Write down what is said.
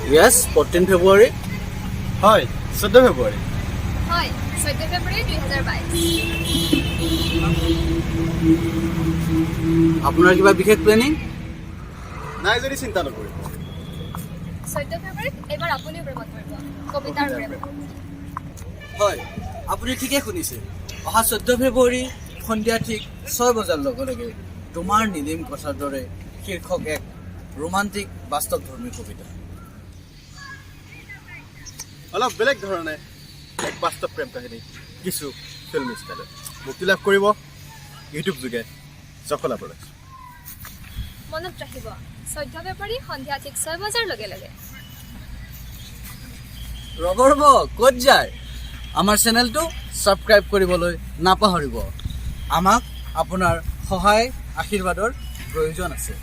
Yes, 14 February. হয়, 14 ফেব্ৰুৱাৰী। হয়, 14 ফেব্ৰুৱাৰী 2022। আপোনাৰ কিবা বিশেষ প্লেনিং? নাই যদি চিন্তা নকৰিব। 14 ফেব্ৰুৱাৰীত এইবাৰ আপুনিও প্ৰেমত পৰিব কবিতাৰ প্ৰেমত। হয়, আপুনি ঠিকেই শুনিছে। অহা 14 ফেব্ৰুৱাৰী সন্ধিয়া ঠিক 6 বজাৰ লগে লগে তোমাৰ নীলিম কথাৰ দৰে শীৰ্ষক এক ৰোমান্টিক বাস্তৱধৰ্মী কবিতা। অলপ বেলেগ ধৰণে এক বাস্তৱ প্ৰেম কাহিনী, কিছু ফিল্ম ষ্টাইলত মুক্তি লাভ কৰিব ইউটিউব যোগে জখলা প্ৰডাকশ্যন। মনত ৰাখিব, 14 ফেব্ৰুৱাৰী সন্ধিয়া ঠিক 6 বজাৰ লগে লগে। ৰ'ব ৰ'ব, ক'ত যায়? আমাৰ চেনেলটো ছাবস্ক্ৰাইব কৰিবলৈ নাপাহৰিব। আমাক আপোনাৰ সহায় আশীৰ্বাদৰ প্ৰয়োজন আছে।